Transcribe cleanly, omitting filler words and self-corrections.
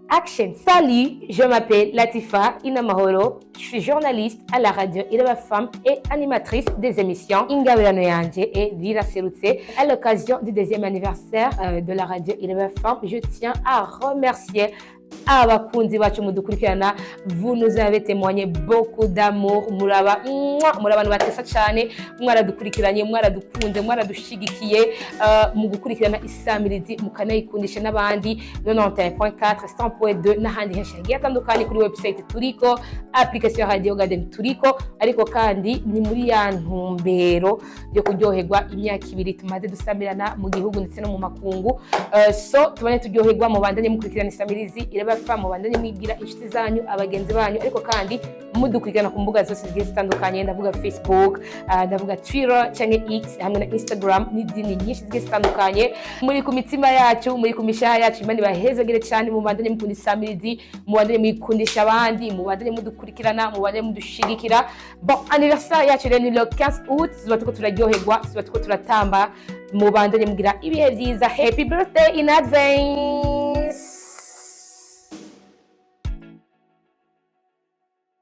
Action. Salut, je m'appelle Latifa Inamahoro, je suis journaliste à la radio Iraba Femme et animatrice des émissions Ingabirano Yanje et Lira Serutse. À l'occasion du deuxième anniversaire de la radio Iraba Femme, je tiens à remercier abakunzi bacu mudukurikirana. Vous nous avez témoigné beaucoup d'amour. Muraba muri abantu batesa cyane, mwaradukurikiranye, mwaradukunze, mwaradushigikiye mu gukurikirana isamirizi, mukanayikundisha n'abandi. 91.4, 100.2 n'ahandi henshi hagiye hatandukanye, kuri website turiko, application ya Radio Garden turiko. Ariko kandi ni muri ya ntumbero yo kuryoherwa imyaka 2 tumaze dusamirana mu gihugu ndetse no mu makungu. So tubane turyoherwa, mubandanye mukurikirana isamirizi Iraba, mubandanye mwibwira inshuti zanyu, abagenzi banyu, ariko kandi mudukurikirana ku mbuga zose zigiye zitandukanye. Ndavuga Facebook, ndavuga Twitter cyangwa X, hamwe na Instagram n'izindi nyinshi zigiye zitandukanye. Muri ku mitima yacu, muri ku mishaha yacu. Imana ibahezagire cyane. Mubandanye mukunda isamirizi, mubandanye mwikundisha abandi, mubandanye mudukurikirana, mubandanye mudushigikira. Bon anniversaire yacu rero ni le 15 août, tuba turiko turaryoherwa, tuba turiko turatamba. Mubandanye mugira ibihe byiza. Happy birthday in advance.